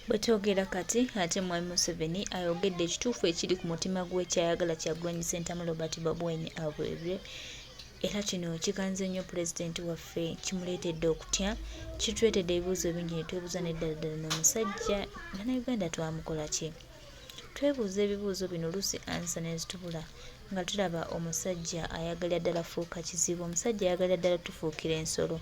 Bwetwogera kati ate Mwami Museveni ayogedde ekituufu ekiri ku mutima gwe kyayagala Kyagulanyi Ssentamu Robert Bobi aweebwe era kino kikanze nnyo pulezidenti waffe kimuleetedde okutya kituleetedde ebibuuzo bingi ne twebuuza n'eddala ddala n'omusajja Bannayuganda twamukola ki? Twebuuza ebibuuzo bino oluusi ansa nezitubula nga tulaba omusajja ayagalira ddala fuuka kizibu omusajja ayagalira ddala tufuukira ensolo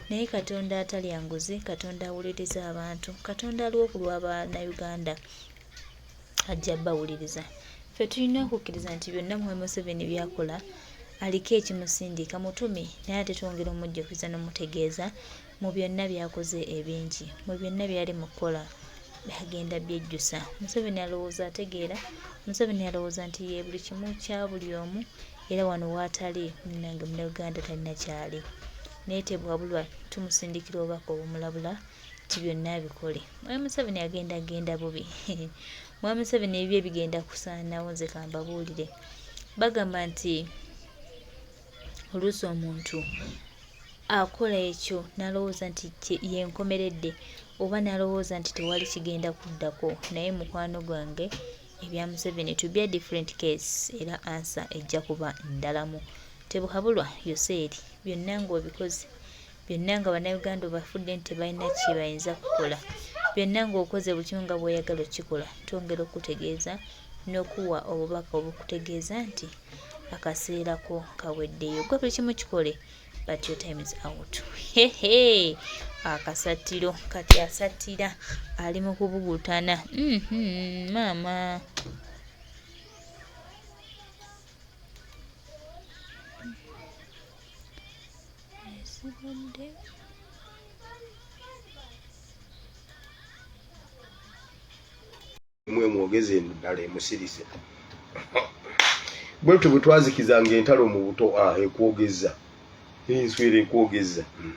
naye katonda atalya nguzi katonda awuliriza abantu katonda aliwo ku lwa bannayuganda ajja bawuliriza ffe tulina okukkiriza nti byonna mwami Museveni byakola aliko ekimusindika mutume naye ate twongera omujjukiza nomutegeeza Mu byonna by'akoze ebingi, mu byonna by'ali mu kukola agenda byejjusa. Museveni alowooza ategeera, Museveni alowooza nti ye buli kimu kya buli omu era wano w'atali munnange Munnayuganda talina ky'ali. Naye tebwabulwa tumusindikira obubaka obumulabula nti byonna abikole. Mwami Museveni agenda genda bubi. Mwami Museveni ebibye bigenda kusaanawo nze kambabuulire. Bagamba nti oluusi omuntu akola ekyo n'alowooza nti yenkomeredde oba n'alowooza nti tewali kigenda kuddako naye mukwano gwange ebya Museveni to be a different case era ansa ejja kuba ndalamu tebuhabulwa Yoseeri byonna ng'obikoze byonna nga bannayuganda obafudde nti tebalina kye bayinza kukola byonna ng'okoze buli kimu nga bw'oyagala okukikola twongera okukutegeeza n'okuwa obubaka obukutegeeza nti akaseera ko kaweddeyo gwe buli kimu kikole but your time is out hehe akasattiro kati asattira ali mu kubugutana maama esigadde Mwe mwogeze endala emusirise bwetyo bwe twazikizanga entalo mu buto ah, ekwogeza enswera ekwogeza hmm.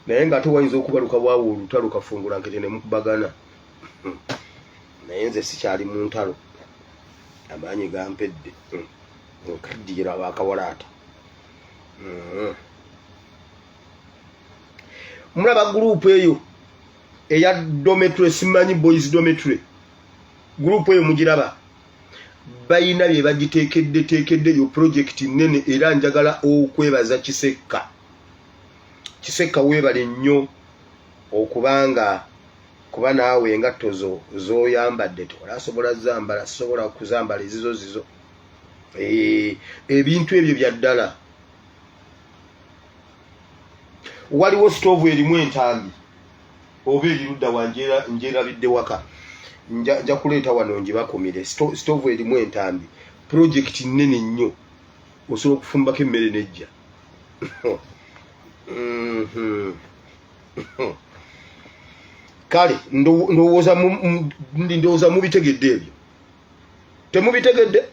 Naye nga ate wayinza okubaluka waawo olutalo kafungula nkete ne mukubagana hmm. Naye nze sikyali mu ntalo, amaanyi gampedde hmm. Nkaddiyira bakawalaata. Mulaba gurupu eyo eya dormitory, simanyi boys dormitory group eyo mugiraba, balina bye bagiteekedde teekedde yo project nene. Era njagala okwebaza Kisekka. Kisekka, weebale nnyo okubanga kuba naawe engatto zo zoyambadde tewalasobola zambala, sisobola kuzambala ezizo zizo. Ebintu ebyo bya ddala. Waliwo sitoovu erimu entambi oba erirudda wa njerabidde waka, nja kuleeta wano ngibakumire. Sitoovu erimu entambi, projekiti nnene nnyo, osobola okufumbako emmere nejja. Kale ndowooza mubitegedde ebyo. Temubitegedde?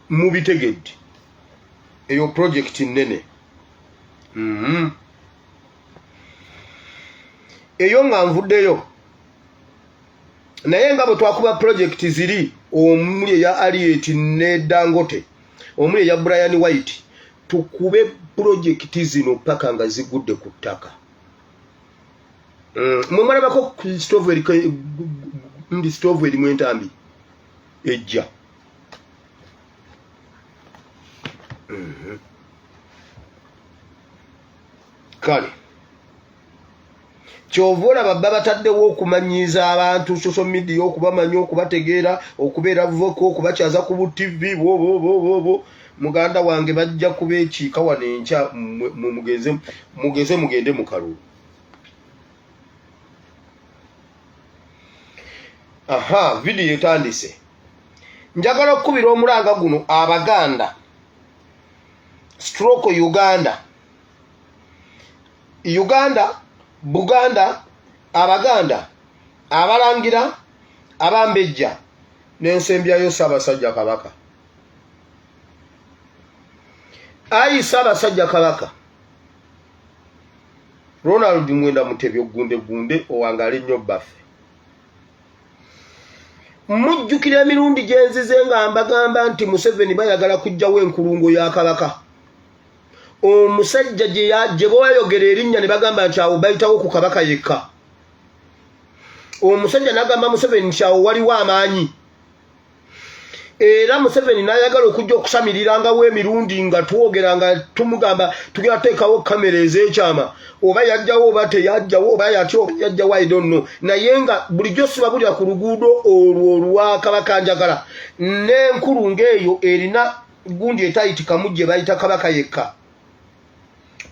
Mubitegedde. Eyo projekiti nnene. Eyo nga nvuddeyo, naye nga bwe twakuba projekiti ziri omuli eya Aliet ne Dangote, omuli eya Brian White, tukube projekiti zino paka nga zigudde ku ttaka. Mwe mwalabako ndi sitovu erimu entambi ejja. Kale kyova olaba babataddewo okumanyiiza abantu social media, okubamanya, okubategeera, okubeera voko, okubakyaza ku bu TV bwobobobobo. Muganda wange, bajja kubeekiika wano enkya. Mugeze mugeze mugende mu kalulu. Aha, vidiyo etandise. Njagala okukubira omulanga guno Abaganda stroke Uganda, Uganda, Buganda, Abaganda, Abalangira, Abambejja n'ensembyayo Ssaabasajja Kabaka. Ayi Ssaabasajja Kabaka Ronald Mwenda Mutebi, ogunde gunde owangaale nnyo bbaffe. Mujjukira emirundi gyenzize nga mbagamba nti Museveni bayagala kujjawo enkulungo ya Kabaka, omusajja gye bayogera erinnya ne bagamba nti awo bayitawo ku Kabaka yekka. Omusajja n'agamba Museveni nti awo waliwo amaanyi, era Museveni n'ayagala okujja okusamirirangawo emirundi nga twogera nga tumugamba tugenda tuteekawo kamera ez'ekyama, oba yajjawo oba teyajjawo, oba yatya oba yajjawo, I don't know. Naye nga bulijjo sibabulira ku luguudo olwo olwa Kabaka Njagala n'enkulu ng'eyo erina gundi etayitikamu gye bayita Kabaka Yekka,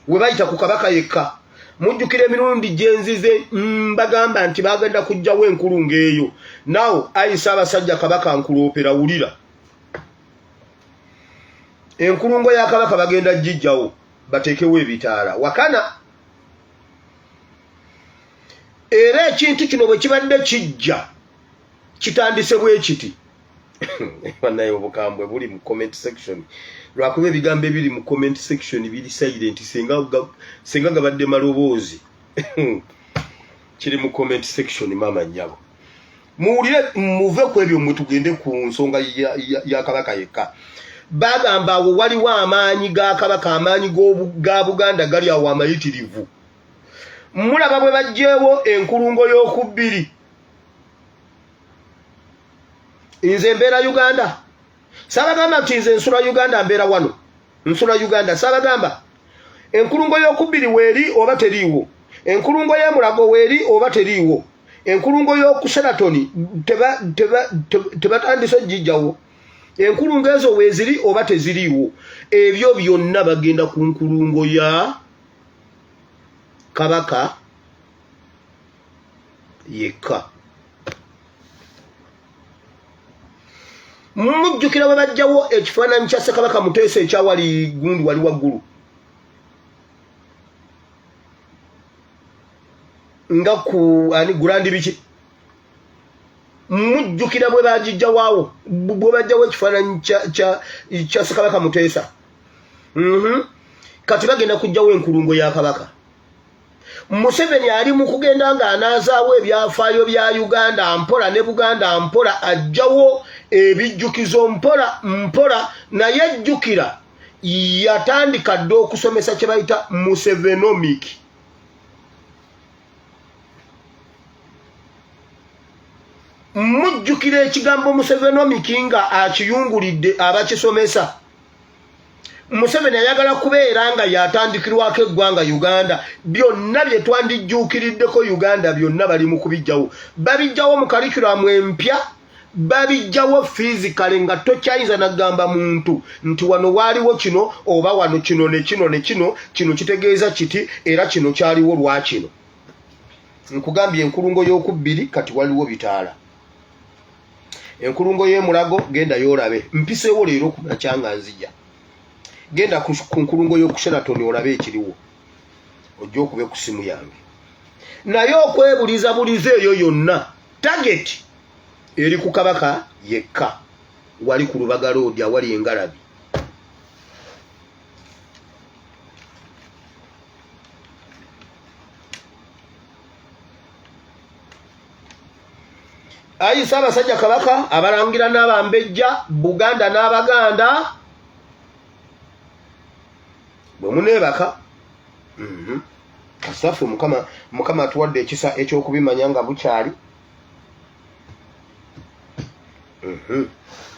we bayita ku Kabaka Yekka. Mujjukira emirundi gye nzize mbagamba nti bagenda kujjawo enkulu ng'eyo. Nawo ayi Ssaabasajja Kabaka, nkuloopera, wulira, enkulungo ya Kabaka bagenda gijjawo bateekewo ebitaala wakana. Era ekintu kino bwe kibadde kijja kitandise bwe kiti. Banaye, obukambwe buli mu comment section, lwakuba ebigambo ebiri mu comment section biri silent. Senga gabadde maloboozi. Kiri mu comment section. Maama nnyabo, muwulire, muve ku ebyo, mwe tugende ku nsonga ya Kabaka Yekka. Bagamba awo waliwo amaanyi ga Kabaka, amaanyi ga Buganda gali awo amayitirivu. Mulaba bwe baggyewo enkulungo y'okubbiri. Nze mbeera Uganda, saabagamba nti nze nsula Uganda, mbeera wano, nsula Uganda. Saabagamba enkulungo y'okubbiri weeri oba teriiwo? Enkulungo y'Emulago weeri oba teriiwo? Enkulungo y'oku Sheraton tebatandise gijjawo? Enkulungo ezo weeziri oba teziriiwo? Ebyo byonna bagenda ku nkulungo ya Kabaka Yekka. Mujjukira bwe bajjawo ekifaananyi kya Ssekabaka Muteesa ekyawali gundi wali waggulu nga ku ani gurandi biki? Mujjukira bwe bagijjawaawo, bwe bajjawo ekifaananyi kya Ssekabaka Muteesa? Kati bagenda kujjawo enkulungo ya Kabaka. Museveni ali mu kugenda ng'anaazaawo ebyafaayo bya Uganda mpola ne Buganda mpola, ajjawo ebijjukizo mpola mpola. Naye jjukira yatandika dda okusomesa kye bayita Musevenomic. Mujjukira ekigambo Musevenomic nga akiyungulidde abakisomesa. Museveni ayagala kubeera nga yatandikirwako eggwanga Uganda. Byonna bye twandijjuukiriddeko Uganda byonna bali mu kubijjawo. Babijjawo mu curriculum empya, babijjawo physically nga tokyayinza nagamba muntu nti wano waaliwo kino oba wano kino ne kino ne kino, kino kitegeeza kiti era kino kyaliwo lwa kino. Nkugambye enkulungo y'okubbiri kati waliwo bitaala. Enkulungo y'Emulago genda yoolabe, mpiseewo leero ku makya nga nzija. Genda ku nkulungo y'oku Sheraton olabe ekiriwo, ojja okube ku simu yange. Naye okwebuliza buliza eyo yonna, target eri ku Kabaka Yekka wali ku Lubaga Road awali engalabi. Ayi Ssaabasajja Kabaka, abalangira n'abambejja, Buganda n'Abaganda, bwe muneebaka, kasitaffe Mukama atuwadde ekisa eky'okubimanya nga bukyali.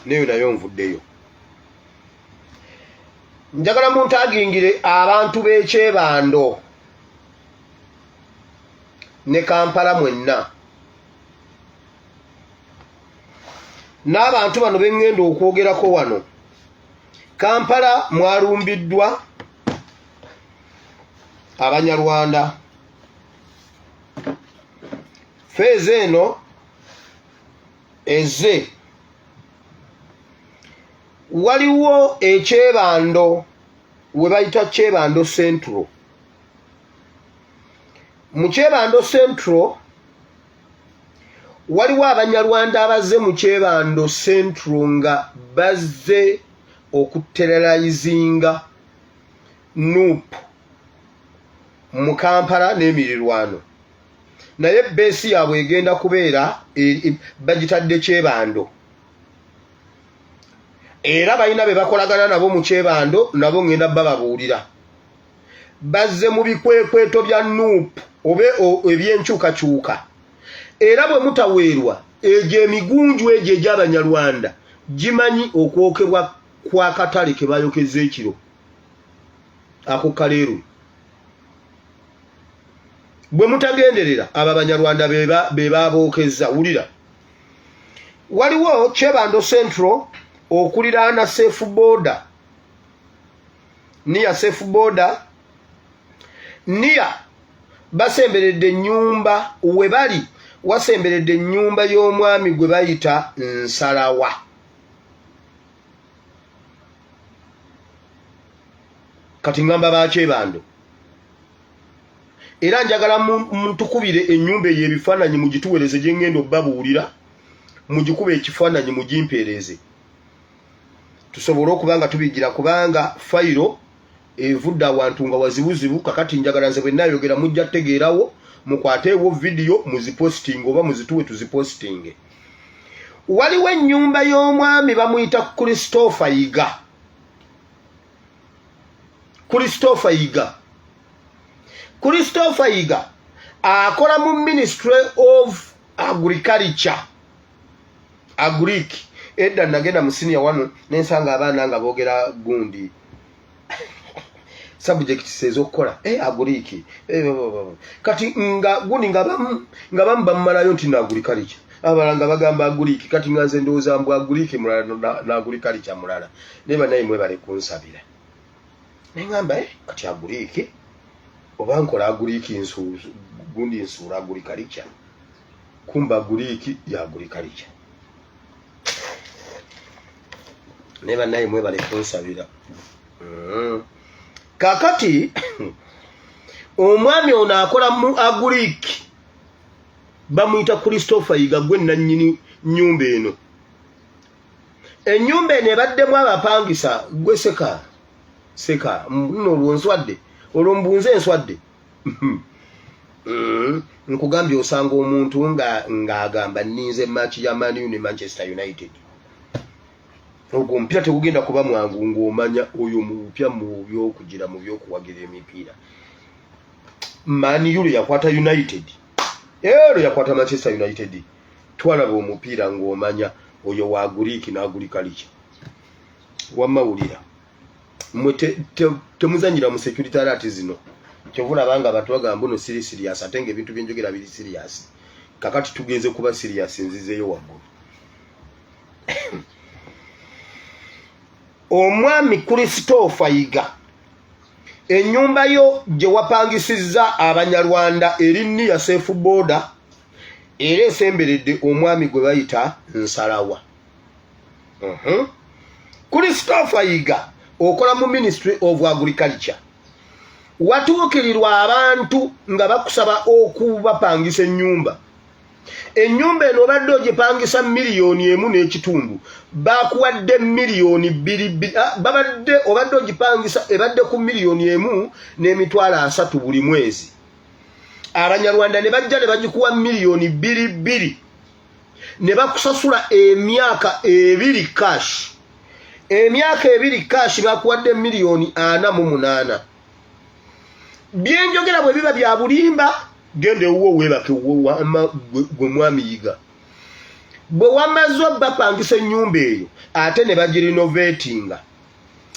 Neyo nayo nvuddeyo. Njagala muntagingire abantu b'Ekyebando ne Kampala mwenna n'abantu bano beŋŋenda okwogerako wano. Kampala mwalumbiddwa Abanyarwanda. Feeza eno eze waliwo Ekyebando we bayita Kyebando Central. Mu Kyebando Central waliwo Abanyarwanda abazze mu Kyebando Central nga bazze okuterrorizinga NUP mu Kampala n'emirirwano, naye base yaabwe egenda kubeera bagitadde Kyebando, era balina be bakolagana nabo mu Kyebando, nabo ngenda bababuulira. Bazze mu bikwekweto bya NUP oba ebyenkyukakyuka. Era bwe mutaweerwa, egyo emigunju egyo egy'Abanyarwanda gimanyi okwokebwa kw'akatale ke bayokezza ekiro ako Kaleerwe. Bwe mutagenderera, abo Abanyarwanda be babookezza. Wulira, waliwo Kyebando Central okuliraana Safe Boda, niya Safe Boda niya basemberedde ennyumba we bali, wasemberedde ennyumba y'omwami gwe bayita Nsalawa. Kati ngamba bakyebando, era njagala mutukubire ennyumba eyo ebifaananyi mugituweereze gye ngenda obbabuulira, mugikube ekifaananyi mugimpeereze tusobole okuba nga tubigira, kubanga fayiro evudde awantu nga wazibuzibu. Kakati njagala nze bwe nayogera mujja tegeerawo, mukwateewo vidiyo muzipositinge oba muzituwe tuzipositinge. Waliwo ennyumba y'omwami bamuyita Christopher Yiga. Christopher Yiga, Christopher Yiga akola mu Ministry of Agriculture, Agric. Edda nagenda mu senior wano nensanga abaana nga boogera gundi subjects ez'okukola agric kati nga gundi nga bamu nga bamu bamumalayo nti n'agriculture, abalala nga bagamba agric. Kati nga nze ndowooza mbu agric mulala n'agriculture mulala, naye banaye mwebale kunsabira. Neŋŋamba kati agric oba nkola agric gundi nsuula agriculture, kumba agric ya agriculture. Naye bannaye mwebale kunsabira. Kakati omwami ono akola mu agric bamuyita Christopher Yiga, gwe nannyini nnyumba eno. Ennyumba eno ebaddemu abapangisa. Gwe seka seka nno, olwo nswadde, olwo mbunze enswadde. Nkugambye osanga omuntu nga ng'agamba nninze match ya Man U ne Manchester United, ogwo omupiira tegugenda kuba mwangu, ng'omanya oyo mupya mu byokugira mu byokuwagira emipiira. Man U lwe yakwata United, ero yakwata Manchester United, twalaba omupiira ng'omanya oyo wa agric n'agriculture. Wamma wulira, mwe temuzanyira mu security alert zino. Kyova olaba nga abantu bagamba no siri serious, ate nga ebintu byenjogera biri serious. Kakati tugenze kuba serious, nzizeeyo waggulu. Omwami Christopher Yiga, ennyumba yo gye wapangisizza Abanyarwanda eri near Safe Boda, era esemberedde omwami gwe bayita Nsalawa. Christopher Yiga okola mu Ministry of Agriculture. Watuukirirwa abantu nga bakusaba okubapangisa ennyumba. Ennyumba eno obadde ogipangisa 1.5 miliyoni, bakuwadde 2 miliyoni. Ah, babadde obadde ogipangisa ebadde ku 1,030 000 buli mwezi. Abanyarwanda ne bajja ne bagikuwa 2 miliyoni ne bakusasula emyaka 2 cash, emyaka 2 cash, bakuwadde 48 miliyoni. Byenjogera bwe biba bya bulimba, genda ewuwo weebake. Gwe mwami Yiga, bwe wamaze bapangisa ennyumba eyo ate ne bagirenovatinga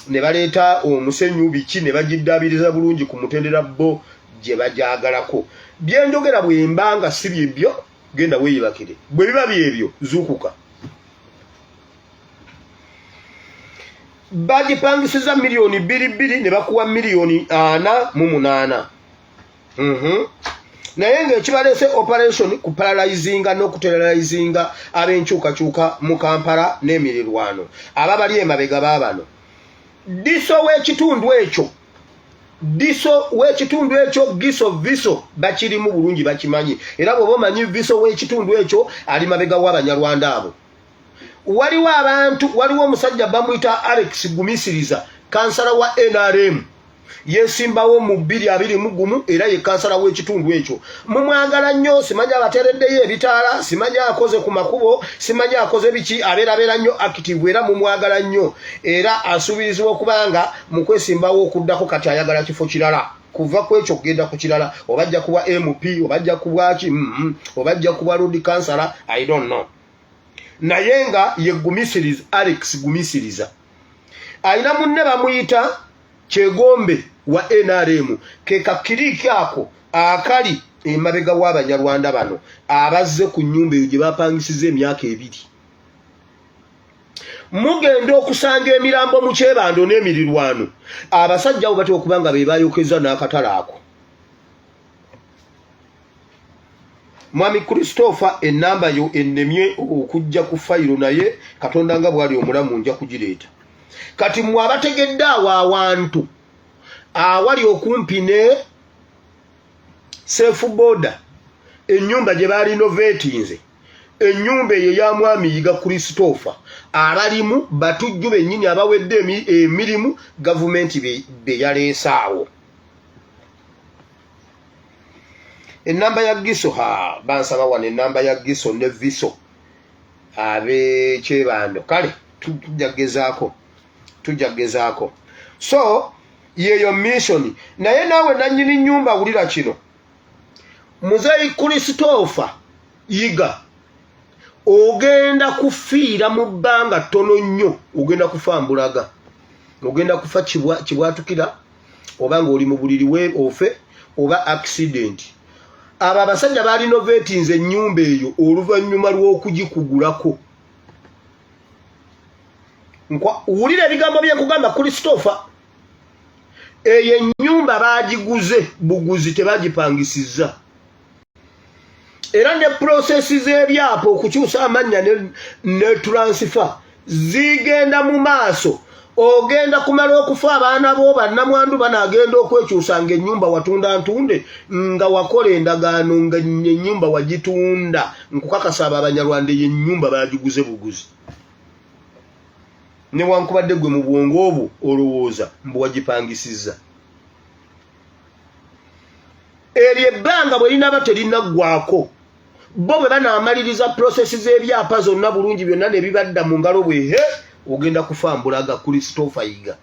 ne baleeta omusenyu biki ne bagiddaabiriza bulungi ku mutendera bo gye bajagalako. Byenjogera bwe mba nga si byebyo, genda weeyibakire. Bwe biba byebyo, zuukuka. Bagipangisiza 2 miliyoni ne bakuwa 48 miliyoni. Naye ng'ekibaleese operation ku paralyzinga n'okuterrorizinga ab'enkyukakyuka mu Kampala n'emirirwano. Aba bali emabega baabano DISO w'ekitundu ekyo, DISO w'ekitundu ekyo, giso viso bakirimu bulungi, bakimanyi. Era bw'oba omanyi viso w'ekitundu ekyo ali mabega w'Abanyarwanda abo. Waliwo abantu, waliwo omusajja bamuyita Alex Gumisiriza, kansala wa NRM, yesimbawo mu 2021, era ye kansala w'ekitundu ekyo. Mumwagala nnyo, simanyi abateereddeyo ebitaala, simanyi akoze ku makubo, simanyi akoze biki, abeerabeera nnyo active, era mumwagala nnyo. Era asuubirizibwa okuba nga mu kwesimbawo okuddako kati ayagala kifo kirala. Kuva ku ekyo kugenda ku kirala, oba ajja kuba MP, oba ajja kubwaki, oba ajja kuba road councilor, I don't know. Naye nga ye Gumisiriza, Alex Gumisiriza alina munne bamuyita Kyegombe wa NRM, ke kakiriiki ako akali emabega w'Abanyarwanda bano abazze ku nnyumba eyo gye bapangisiza emyaka 2. Mugenda okusanga emirambo mu Kyebando n'emirirwano, abasajja abo batera okuba nga be bayokeza n'akatale ako. Mwami Christopher, ennamba yo ennemye okujja ku fayiro, naye Katonda nga bw'ali omulamu nja kugireeta. Kati mmwe abategedde awo awantu awali okumpi ne safe boda, ennyumba gye balinovetinze, ennyumba eyo ya Mwami Yiga Christopher, abalimu batujju bennyini abawedde emirimu gavumenti be yaleesaawo. Ennamba ya Giso, ha, bansaba wano ennamba ya Giso ne Viso ab'Ekyebando. Kale tujja kugezaako, tujja kugezaako. So yeyo mission. Naye naawe nannyini nnyumba wulira kino, Muzeeyi Christopher Yiga, ogenda kufiira mu bbanga ttono nnyo, ogenda kufa mbulaga, ogenda kufa kibwatukira, oba ng'oli mu buliri we ofe, oba accident. Abo abasajja balinovetinze ennyumba eyo oluvannyuma lw'okugikugulako. Wulira ebigambo byenkugamba, Christopher, eyo ennyumba baagiguze buguzi, tebagipangisizza, era ne pulosesi z'ebyapa okukyusa amannya ne turansifa zigenda mu maaso. Ogenda kumala okufa, abaana bo bannamwandu banaagenda okwekyusa nga ennyumba watunda ntunde, nga wakola endagaano nga ennyumba wagitunda. Nkukakasa abo Abanyarwanda eyo ennyumba bagiguze buguzi, newankubadde gwe mu bwongo obwo olowooza mbu wagipangisizza. Eryo ebbanga bwe linaaba terinaggwako, bo bwe banaamaliriza pulosesi z'ebyapa zonna bulungi, byonna ne bibadda mu ngalo bwe, he, ogenda kufa mbulaga, Christopher Yiga.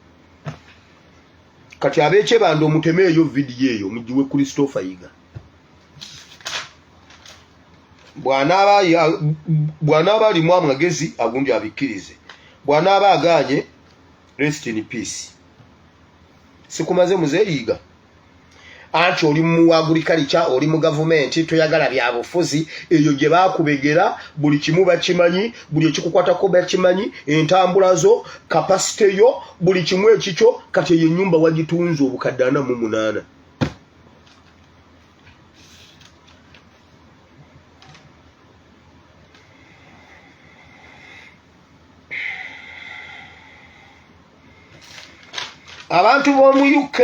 Kati ab'Ekyebando omuteme eyo vidiyo eyo mugiwe Christopher Yiga. Bw'anaaba alimu amagezi agundi abikkirize, bw'anaaba agaanye, rest in peace. Sikumaze, muzeeyiga, anti oli mu agriculture, oli mu gavumenti, toyagala byabufuzi. Eyo gye bakubegera buli kimu bakimanyi, buli ekikukwatako bakimanyi, entambula zo, capacity yo, buli kimu ekikyo. Kati eyo ennyumba wagitunze obukadde 48. Abantu b'omu UK,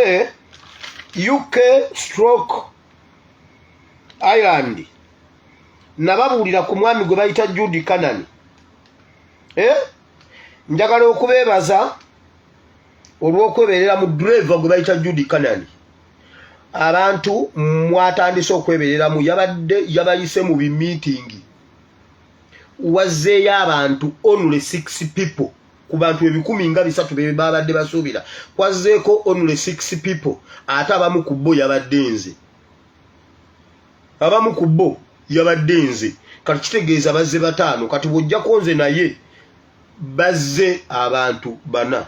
UK stroke Ireland, nababuulira ku mwami gwe bayita Jude Canani, eh? Njagala okubeebaza olw'okweberera mu driver gwe bayita Jude Canani. Abantu mwatandise okwebereramu, yabadde yabayise mu bimiitingi, wazzeeyo abantu only 6 people ku bantu 300 be babadde basuubira. Kwazzeeko only 6 people, ate abamu ku bo yabadde nze, abamu ku bo yabadde nze. Kati kitegeeza bazze bataano. Kati bw'ojjako nze naye bazze abantu bana.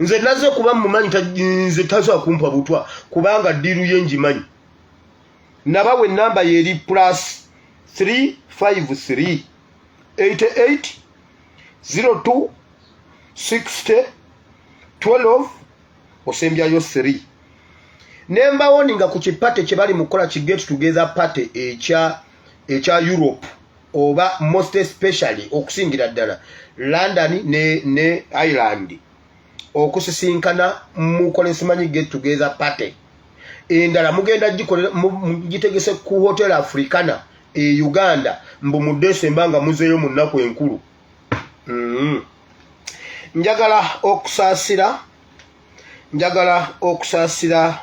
Nze nazze kuba mumanyi, nze tasobola kumpa butwa kubanga ddiiru ye ngimanyi. Nabawa ennamba yeri plus 353 88 02 60 12 osembyayo 3. Nembawoni nga ku kipate kye bali mukukola ki get together party ekya Europe, oba most especially okusingira ddala London ne Ireland, okusisinkana mukole simanyi get together party endala mugenda gikolera mugitegese ku Hotel Africana e Uganda, mbu mu December nga muzeeyo mu nnaku enkulu. Njagala okusaasira, njagala okusaasira.